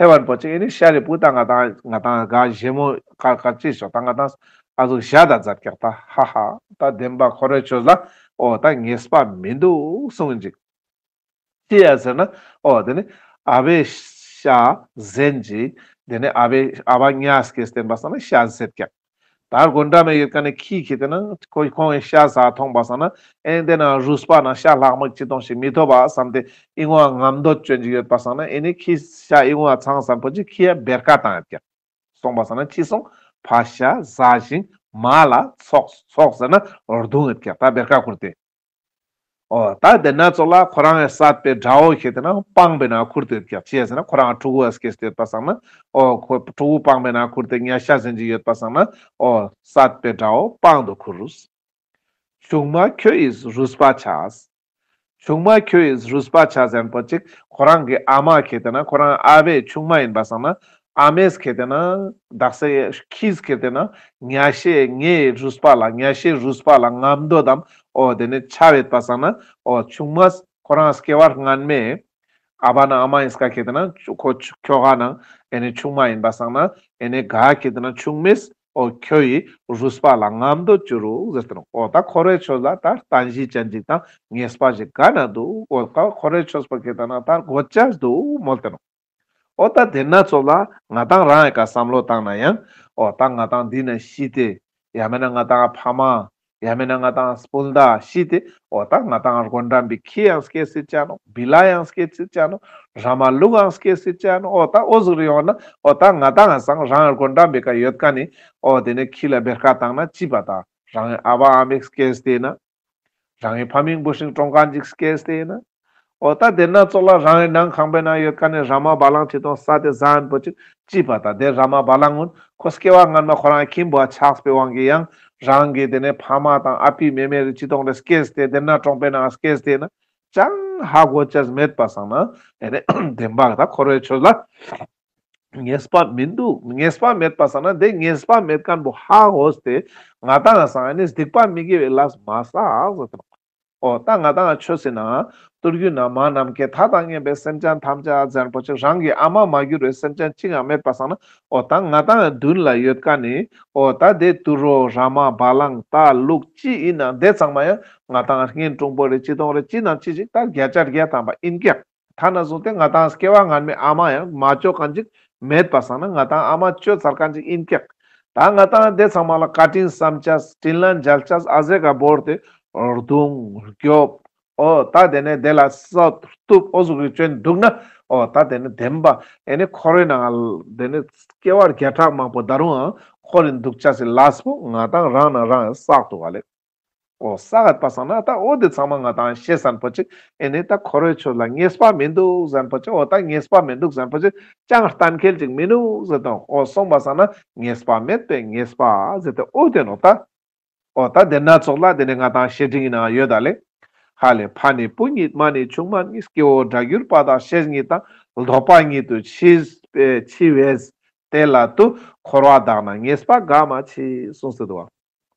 ལྷེ་བན་པོ་ཅིག་ཨེ་ནི་ཤཱ་རིའི་བུ་ད་ང་དང་ང་དང་ག་ཞེ་མོ་ག་ག་ཅི་ཤོག་ད་ང་དང་ཨ་ཟུག་ཞ་ད་མཛད་ཀྱག་ད་ཧ་ཧ་ད་བདེན་པ་འཁོར་བའི་ཆོས་ལ་འོ་ད་ངེས་པ་མི་འདུག་གསུང་ཅིག། ཅི་ཡ་ཟེར་ན་འོ་དེ་ནི་ཨ་བའི་ཤ་ཟན་ཅིག་དེ་ནི་ཨ་བའི་ཨ་བ་ཉ་སྐྱེས་ཏེ་ཡིན་པ་སང་ན་ཤ་ཟེར་ཀྱག། ད་སྒོ་འགྲམ་མི་ཡོད་ཀ་ནི་ཁྱི་ཁེ་ཏེ་ན་ཁོ་ཁོང་གི་ཤ་ཟ་མཐོང་པ་སང་ན་ཨེ་དེ་ན་རུས་པ་ན་ཤ་ལྷག་མ་ཅི་གཏོང་ཞིག་མི་ཐོབ་པ་བསམ་སྟེ་ཨི་ངོ་ངམ་འདོད་ཅོན་ཅིག་ཡོད་པ་སང་ན་ཨེ་ནི་ཁྱི་ཤ་ཨི་ངོ་ཚང་བསམ་པོ་ཅིག་ཁྱི་ཡ་བེར་ཀ་བཏང་ཡོད་ཀྱག། སོང་པ་སང་ན་ཅི་སོང་ཕ་ཤ་ཟ་ཞིང་མ་ལ་ཚོགས་ཚོགས་ཟེར་ན་རྡུང་ཡོད་ཀྱག་ད་བེར་ཀ་ཁུར་ཏེ། འོ་ད་དེ་ན་ཙོགས་ལ་ཁོ་རང་ཡང་བསད་པའི་དགྲ་བོ་ཁེ་ཏེ་ན་སྤང་བི་ན་ཁུར་ཏེ་ཡོད་ཀྱག། ཅི་ཡ་ཟེར་ན་ཁོ་རང་ཕྲུ་གུ་ཨ་སྐྱེས་ཏེ་ཡོད་པ་སང་ན་འོ་ཁོ་ཕྲུ་གུ་སྤང་བི་ན་ཁུར་ཏེ་ཉ་ཤ་ཟན་ཅིག་ཡོད་པ་སང་ན་འོ་བསད་པའི་དགྲ་བོ་སྤང་དུ་ཁུར། ཆུང་མ་ཁྱོད་ཡི་རུས་པ་འཆའ། ཆུང་མ་ཁྱོད་ཡི་རུས་པ་འཆའ་ཟེར་པོ་ཅིག་ཁོ་རང་གི་ཨ་མ་ཁེ་ཏེ་ན་ཁོ་རང་ཨ་བའི་ཆུང་མ་ཡིན་པ་སང་ན་ཨ་མས་ཁེ་ཏེ་ན་དག་ས་ཁྱིས་ཁེ་ཏེ་ན་ཉ་ཤའི་ཉའི་རུས་པ་ལ་ཉ་ཤའི་རུས་པ་ལ་ངམ་འདོད་དམ་འོ་དེ་ནི་འཆའ་བེད་པ་སང་ན་འོ་ཆུང་མ་ཁོ་རང་སྐྱེ་བ་སྔན་མའི་ཨ་བ་ན་ཨ་མ་ཡིན་སྐ་ཁེ་ཏེ་ན་ཁོ་ཁྱོ་ག་ན་ཨེ་ནི་ཆུང་མ་ཡིན་པ་སང་ན་ཨེ་ནི་ག་ཁེ་ཏེ་ན་ཆུང་མས་འོ་ཁྱོ་ཡི་རུས་པ་ལ་ངམ་འདོད་ཅོ་རུག་ཟེར་ཏེ་ནོག། འོ་ད་འཁོར་བའི་ཆོས་ལ་ད་བརྟན་གཞི་ཅན་ཅིག་དང་ངེས་པ་ཞིག་ག་ན་འདུག། འོ་ད་འཁོར་བའི་ཆོས་པོ་ཁེ་ཏེ་ན་ད་གོ་ཆ་འདུག་མོལ་ཏེ་ནོག། འོ་ད་དེ་ན་ཙོགས་ལ་ང་དང་རང་ཡི་ཀ་བསམ་བློ་བཏང་ན་ཡང་འོ་ད་ང་དང་འདི་ན་ཤི་སྟེ་ཡང་མེད་ན་ང་དང་ཕ་མ་ཡང་མེད་ན་ང་དང་སྤུན་ཟླ་ཤི་སྟེ་འོ་ད་ང་དང་སྒོ་འགྲམ་པའི་ཁྱི་ཡང་སྐྱེ་སྲིད་ཅ་ནོག། བི་ལ་ཡང་སྐྱེ་སྲིད་ཅ་ནོག། ར་མ་ལུག་ཡང་སྐྱེ་སྲིད་ཅ་ནོག། འོ་ད་འོ་ཟུག་རེ་ཡོང་ན་འོ་ད་ང་དང་ང་སང་རང་སྒོ་འགྲམ་པའི་ཀ་ཡོད་ཀ་ནི་འོ་དེ་ནི་ཁྱི་ལ་བེར་ཀ་བཏང་ན་ཅི་པ་ད་རང་ཨ་བ་ཨ་མས་སྐྱེས་ཏེ་ན། རང་གི་ཕ་མིང་བུ་སྲིང་གྲོངས་མཁན་ཅིག་སྐྱེས་ཏེ་ཡིན་ན། འོ་ད་དེ་ན་ཙོགས་ལ་རང་གི་ནང་ཁང་པའི་ནང་ཡོད་མཁན་ནི་ར་མ་བ་ལང་ཅི་གཏོང་ས་དེ་ཟ་ཡིན་པོ་ཅིག་ཅི་པ་ད་དེ་ར་མ་བ་ལང་ངུན་ཁོ་སྐྱེ་བ་སྔན་མ་ཁོ་རང་ཁྱིམ་པོ་ཆགས་པའི་དབང་གིས་ཡང་རང་གི་དེ་ནས་ཕ་མ་དང་ཨ་ཕི་མེ་མེ་རེ་ཅི་གཏོང་རེ་སྐྱེས་ཏེ་དེ་ན་གྲོང་པའི་ནང་སྐྱེས་ཏེ་ཡིན་ན་ཅང་ ཧ་གོ་ཅེས་མེད་པ་སང་ན་ཨེ་ནི་བདེན་པ་ད་འཁོར་བའི་ཆོས་ལ་ངེས་པ་མི་འདུག། ངེས་པ་མེད་པ་སང་ན་དེ་ངེས་པ་མེད་མཁན་པོ་ཧ་གོ་སྟེ་ང་ཏང་སང་ཨེ་ནི་སྡིག་པ་མི་དགེ་བའི་ལས་མ་བསགས་ཟེར་ཏེ་ནོག། འོ་ད་ང་ཏང་ཆོས་སི་ནང་ཏུར་གུ་ན་མ་ནམ་མཁའི་མཐའ་དང་མཉམ་པའི་སེམས་ཅན་ཐམས་ཅད་ཟེར་པོ་ཅིག་རང་གི་ཨ་མ་མ་གྱུར་བའི་སེམས་ཅན་ཅི་ཡང་མེད་པ་སང་ན་འོ་ད་ང་ཏང་མདུན་ལ་ཡོད་མཁན་ནི་འོ་ད་དེ་དུད་འགྲོ་ར་མ་བ་ལང་རྟ་ལུག་ཅི་ཡིན་ན་དེ་ཚང་མ་ཡང་ང་ཏང་གཉེན་དྲུང་པོ་རེ་ཅི་དོང་རེ་ཅི་ནང་ཅི་ཅིག་ད་བརྒྱ་ཆ་བརྒྱ་ཐམ་པ་ཡིན་ཀྱག། ཐ་ན་བཟུང་སྟེ་ང་ཏང་སྐྱེ་བ་སྔན་མའི་ཨ་མ་ཡང་མ་ཅོ་མཁན་ཅིག་མེད་པ་སང་ན་ང་ཏང་ཨ་མ་ཅོ་ཚར་མཁན་ཅིག་ཡིན་ཀྱག། ད་ང་ཏང་དེ་ཚང་མ་ལ་བཀའ་དྲིན་བསམ་ཅེས་དྲིན་ལན་འཇལ་ཅེས་ཨ་ཟེ་ག་བོར་ཏེ་རྡུང་རྒྱོབ། འོ་ད་དེ་ནས་དེ་ལ་གསོད་གཏུབ་འོ་ཟུག་གི་བཅོན་འདུག་ན་འོ་ད་དེ་ནས་བདེན་པ་ཨེ་ནི་འཁོར་བའི་ནང་ལ་དེ་ནས་སྐྱེ་བ་བརྒྱ་ཕྲག་མང་པོ་ད་རུང་འཁོར་རིན་འདུག་ཅེས་སི་ལས་པོ་ང་ཏང་རང་ན་རང་བསགས་འདུག་ག་ལེ། འོ་བསགས་པ་སང་ན་ད་འོ་དེ་ཚང་མ་ང་ཏང་ཤེས་ཟེར་པོ་ཅིག་ཨེ་ནི་ད་འཁོར་བའི་ཆོས་ལ་ངེས་པ་མི་འདུག་ཟེར་པོ་ཅིག་འོ་ད་ངེས་པ་མི་འདུག་ཟེར་པོ་ཅིག་ཅང་གཏན་འཁེལ་ཅིག་མི་འདུག་ཟེར་དང་འོ་སོང་པ་སང་ན་ངེས་པ་མེད་པའི་ངེས་པ་ཟེར་ཏེ་འོ་དེ་ནོག་ད། འོ་ད་དེ་ན་ཚོགས་ལ་དེ་ནི་ང་ཏང་བཤེས་སྤྲིང་ཡིན་ན་ཡོད་ད་ལེ། ཧ་ལེ་ཕ་ནི་བུ་ཉིད་མ་ནི་ཆུང་མ་ཉིད། སྐྱེ་བོ་དགྲ་གྱུར་པ་དག་བཤེས་གཉེན་དང་། ལྡོག་པ་ཉིད་དུ་འཆི་འཆི་བས། དེ་ལ་དུ་འཁོར་བ་དག་ན་ངེས་པ་འགའ་མ་མཆིས། གསུངས་ཏེ་འདུག་བ།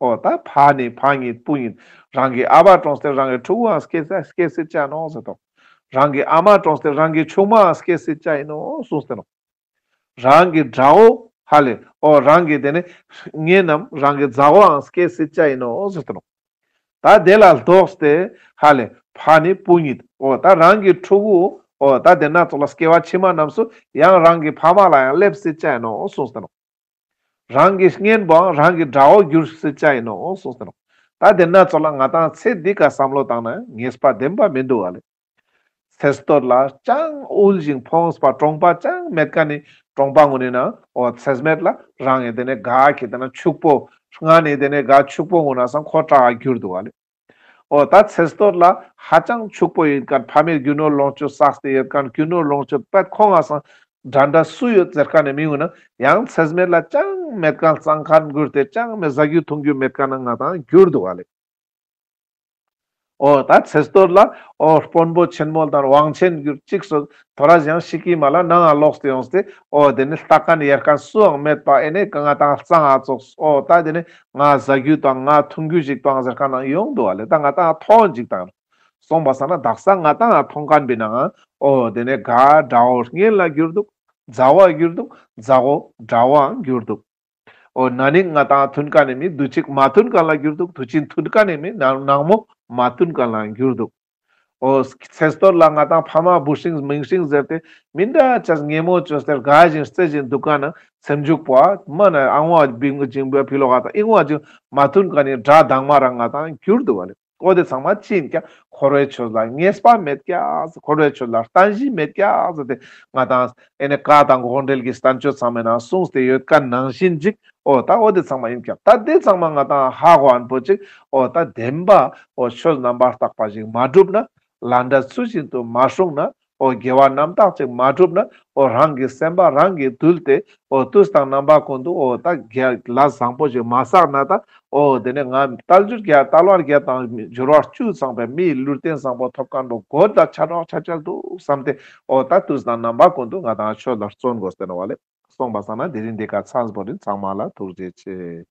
འོ་ད་ཕ་ནི་ཕ་ཉིད་བུ་ཉིད་རང་གི་ཨ་བ་གྲོངས་ཏེ་རང་གི་ཕྲུ་གུའང་སྐྱེ་ས་སྐྱེ་སྲིད་ཅ་ནོག་ཟེར་དོ། རང་གི་ཨ་མ་གྲོངས་ཏེ་རང་གི་ཆུང་མའང་སྐྱེ་སྲིད་ཅ་ཡིན་ནོག་གསུངས་ཏེ་ནོག། རང་གི་དགྲ་བོ་ཧ་ལེ་འོ་རང་གི་དེ་ནི་གཉེན་ནམ་རང་གི་མཛའ་བོའང་སྐྱེ་སྲིད་ཅ་ཡིན་ནོག་ཟེར་ཏེ་ནོག། ད་དེ་ལ་ལྡོག་སྟེ་ཧ་ལེ་ཕ་ནི་བུ་ཉིད་འོ་ད་རང་གི་ཕྲུ་གུ་འོ་ད་དེ་ན་ཚོགས་ལ་སྐྱེ་བ་ཕྱི་མ་རྣམས་སུ་ཡང་རང་གི་ཕ་མ་ལ་ཡང་སླེབས་སྲིད་ཅ་ཡིན་ནོག་གསུངས་ཏེ་ནོག། རང་གི་གཉེན་པོའང་རང་གི་དགྲ་བོ་འགྱུར་སྲིད་ཅ་ཡིན་ནོག་གསུངས་ཏེ་ནོག། ད་དེ་ན་ཚོགས་ལ་ང་ཏང་ཚེ་འདི་ཀ་བསམ་བློ་བཏང་ན་ངེས་པ་བདེན་པ་མི་འདུག་ག་ལེ། ཚེ་སྟོད་ལ་ཅང་དབུལ་ཞིང་ཕོངས་པ་གྲོང་པ་ཅང་མེད་མཁན་ནི་གྲོང་པ་ངུན་ནི་ན་འོ་ཚེ་སྨད་ལ་རང་གི་དེ་ནས་ག་ཁྱེད་དེ་ན་ཕྱུག་པོ་ང་ནི་དེ་ནས་ག་ཕྱུག་པོ་ངུན་ན་སང་ཁོ་དྲག་ག་གྱུར་འདུག་ག་ལེ། འོ་ད་ཚེ་སྟོད་ལ་ཧ་ཅང་ཕྱུག་པོ་ཡིན་མཁན་ཕ་མའི་རྒྱུ་ནོར་ལོངས་སྤྱོད་བསགས་ཏེ་ཡོད་མཁན་རྒྱུ་ནོར་ལོངས་སྤྱོད་པད་ཁོང་ང་སང་འདྲ་འདྲ་སུ་ཡོད་ཟེར་མཁན་ནི་མི་ངུན་ན་ཡང་ཚེ་སྨད་ལ་ཅང་མེད་མཁན་གཙང་མཁན་གྱུར་ཏེ་ཅང་མེད་ཟ་རྒྱུ་འཐུང་རྒྱུ་མེད་མཁན་ན་ང་ཏང་གྱུར་འདུག་ག་ལེ། འོ་ད་ཚེ་སྟོད་ལ་འོ་དཔོན་པོ་ཆེན་མོ་དང་དབང་ཆེན་གྱུར་ཅིག་སོ་ཐོ་རས་ཡང་ཤི་ཀི་མ་ལ་ནང་ང་ལོག་སྟེ་ཡོངས་ཏེ་འོ་དེ་ནི་ལྟ་མཁན་ཡར་མཁན་སུའང་མེད་པ་ཨེ་ནི་ང་ཏང་གཙང་ང་ཙོགས་འོ་ད་དེ་ནི་ང་ཟ་རྒྱུ་དང་ང་འཐུང་རྒྱུ་ཞིག་དང་ཟེར་མཁན་ནང་ཡོང་འདུག་ག་ལེ། ད་ང་ཏང་མཐོང་ཅིག་དང་སོང་པ་སང་ན་དག་ས་ང་ཏང་མཐོང་མཁན་པའི་ནང་འོ་དེ་ནི་ག་དགྲ་བོ་གཉེན་ལ་གྱུར་འདུག། མཛའ་བོ་གྱུར་འདུག། མཛའ་བོ་དགྲ་བོའང་གྱུར་འདུག། འོ་ན་ནིང་ང་ཏང་མཐུན་མཁན་ནི་མི་དུས་ཅིག་མ་མཐུན་མཁན་ལ་གྱུར་འདུག། དུས་ཅིག་མཐུན་མཁན་ནི་མི་ནང་ནང་མོ་མ་མཐུན་མཁན་ལ་གྱུར་འདུག། འོ་ཚེ་སྟོད་ལ་ང་ཏང་ཕ་མ་བུ་སྲིང་མིང་སྲིང་ཟེར་ཏེ་མི་འདྲ་ཅེས་ཉེ་མོ་བཅོས་ཏེ་དགའ་ཞིང་རྩེ་ཞིང་འདུག་མཁན་ན་སེམས་འཇུག་པོ་མ་ན་ཨང་བ་བིང་གི་ཅིང་བོ་ཕི་ལོག་ག་ཏང་ཨིང་བ་ཅིང་མ་མཐུན་མཁན་ནི་དགྲ་དང་མ་རང་ང་ཏང་གྱུར་འདུག་ག་ལེ། འོ་དེ་ཚང་མ་ཅི་ཡིན་ཀྱང་འཁོར་བའི་ཆོས་ལ་ངེས་པ་མེད་ཀྱག། འཁོར་བའི་ཆོས་ལ་རྟེན་གཞི་མེད་ཀྱག་ཟེར་ཏེ་ང་ཏང་ཨེ་ནི་བཀའ་དང་དགོངས་འགྲེལ་གྱི་བསྟན་བཅོས་ཚང་མའི་ནང་གསུངས་ཏེ་ཡོད་མཁན་ནང་བཞིན་ཅིག། འོ་ད་འོ་དེ་ཚང་མ་ཡིན་ཀྱག། ད་དེ་ཚང་མ་ང་ཏང་ཧ་གོ་ཨན་པོ་ཅིག། འོ་ད་བདེན་པ་འོ་ཆོས་རྣམ་པར་དག་པ་ཞིག་མ་བསྒྲུབ་ན་ལས་འབྲས་ཚུལ་བཞིན་དུ་མ་བསྲུངས་ན། འོ་དགེ་བ་རྣམ་དག་ཅིག་མ་བསྒྲུབ་ན། འོ་རང་གི་སེམས་པ་རང་གིས་འདུལ་ཏེ། འོ་དུས་དང་རྣམ་པ་ཀུན་ཏུ་འོ་ད་དགེ་ལས་བཟང་པོ་ཞིག་མ་བསགས་ན་ད། འོ་དེ་ནས་ང་དལ་འབྱོར་བརྒྱད་དལ་བ་བརྒྱད་དང་འབྱོར་བ་བཅུ་ཚང་བའི་མིའི་ལུས་རྟེན་བཟང་པོ་ཐོབ་མཁན་པོ་དགོས་ད་ཆ་རོགས་ཆ་ཆལ་འདུག་བསམ་སྟེ། འོ་ད་དུས་དང་རྣམ་པ་ཀུན་ཏུ་ང་ཏང་ཆོས་ལ་བརྩོན་དགོས་ཟེར་ནོག་བ་ལེ། སོང་པ་སང་ན་དེ་རིང་འདི་ཀ་ཚང་པོ་རིན། ཚང་མ་ལ་ཐུགས་རྗེ་ཆེ།